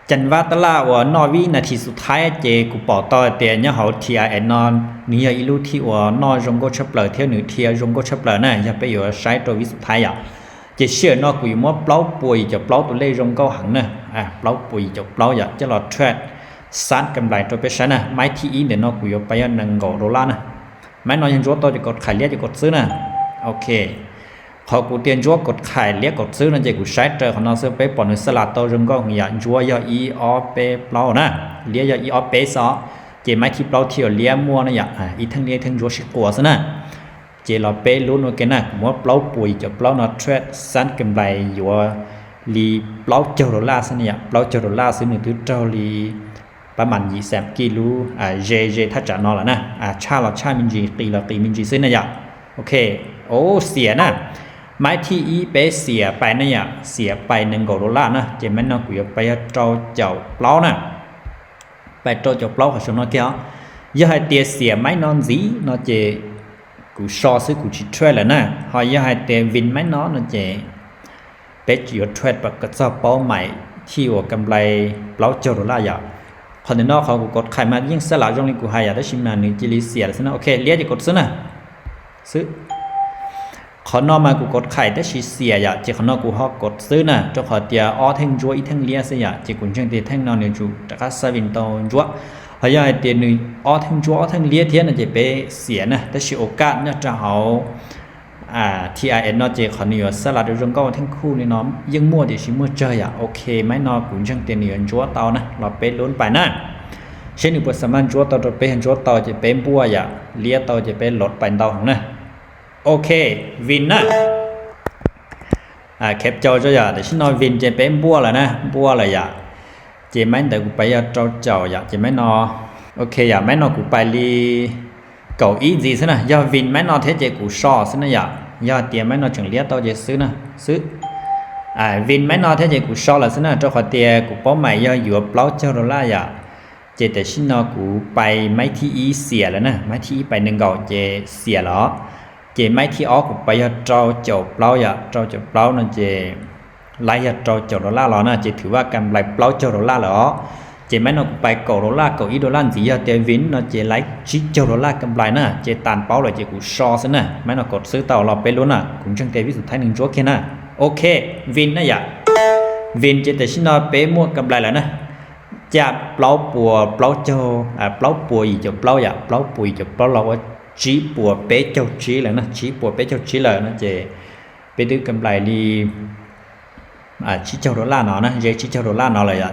Cam Vab tab laj uas noj vib nas this xub thawj ces kuv pom tau hais tias nyob hauv T I N no nws yog ib lub thij uas noj zoo nkauj tshaj plaws thiab nws dhia zoo nkauj tshaj plaws na, yog peb yuav saib rau vib xub thawj yom. Ces sij hawm no kuv yuav muab plaub puas yim caum plaub tus lej zoo nkauj heev na, plaub puas yim caum plaub yom, coj los trade sab kam nplais rau peb saib na. Maiv thib ib ntawm no kuv yuav pais yog nees nkaum dollar na. Maiv no yog ntsuab tau ces kaum qhais, liab ces kaum xwb na. Ok, qhov kuv tias ntsuab kaum qhais liab kaum xwb no ces kuv saib raws qhov no xwb, peb pom nws xab las tau zoo nkauj heev yom. Ntsuab yog ib ob peb plaub na, liab yog ib ob peb xwb os. Ces maiv thib plaub thiaj liab muaj na yom, ib theej liab ib theej ntsuab sib quas xwb na. Ces los peb lub no ke na, kuv muab plaub puas yim caum plaub no trade sab kam nplais yuav li plaub caug dollar xwb na yom, plaub caug dollar xwb nws twb raug li pab mam yim xam kij lub ze ze thaj tsam no lawm na. Tshaj los tshaj me ntsis, qis los qis me ntsis xwb na yom. Ok, xiam na. Maiv thib ib peb xiam pais na yom, xiam pais nees nkaum dollar na, ces maiv no kuv yuav pais yog rau caum plaub na. Pais rau caum plaub qhov saum no kiag os. Yog hais tias xiam maiv no ntxiv no ces kuv so xwb, kuv tsis trade lawm na. Ho yog hais tias vin maiv no no ces peb yuav trade pam kom txog paub mais thij uas kam nplais plaub caug dollar yom. Qhov ntawm no qhov kuv kaum qhais mas yeej xab las zoo li kuv hais yom, tab sis mas nws cia li xiam lawm xwb na. Ok, liab ces kaum xwb na. Xwb. Qhov no mas kuv kaum qhais tab sis xiam yom, ces qhov no kuv ho kaum xwb na, rau qhov tias ob theej ntsuab ib theej liab xwb yom, ces kuv ntseeg tias theej no nws yuav tsum rov qab xab vin tau ntsuab. Ho yog hais tias nws ob theej ntsuab ob theej liab thiab no ces peb xiam na, tab sis ua kaj nyob rau hauv T I N no ces qhov nws yuav xab las rau zoo nkauj theej khuj li no yeej muaj tiam sis muaj tsawg yom. Ok, maiv no kuv ntseeg tias nws yuav ntsuab tau na, los peb lub pais na. Seb nws puas xam maj ntsuab tau rau peb, yog ntsuab tau ces peb npuaj yom, liab tau ces peb los pais ntau heev na. Ok, vin na. Kheb cau tso yom, tam sim no vin ces peb npuaj lawm na, npuaj lawm yom. Ces maiv ntawd kuv pais yog rau caum yom, ces maiv no, ok yom, maiv no kuv pais li kaum ib ntxiv xwb na. Yog vin maiv no thiab ces kuv so xwb na yom, yog tias maiv no tseem liab tau ces xwb na, xwb. Vin maiv no thiab ces kuv so lawm xwb na, rau qhov tias kuv paub mais yog yuav plaub caug dollar yom. Ces tam sim no kuv pais maiv thib ib xiam lawm na, maiv thib ib pais nees nkaum ces xiam lawm. Ces maiv thib ob kuv pais yog rau caum plaub yom, rau caum plaub no ces laib yog rau caum dollar los na, ces thwm vaj kam nplais plaub caug dollar lawm os. Ces maiv no kuv pais kaum dollar, kaum ib dollar ntxiv, yog tias vin no ces laib tsib caug dollar kam nplais na, ces tas paub lawm ces kuv so xwb na, maiv no kaum xwb tau los peb lub na, kuv ntseeg tias vib xus thaib nws ntsuab kiag na. Ok, vin na yom. Vin ces tam sim no peb muaj kam nplais lawm na. Caj plaub puas plaub caug, plaub puas yim caum plaub yom, plaub puas yim caum plaub los ua tsib puas peb caug tsib lawm na, tsib puas peb caug tsib lawm no ces peb twb kam nplais li tsib caug dollar no na, ze tsib caug dollar no lawm yom.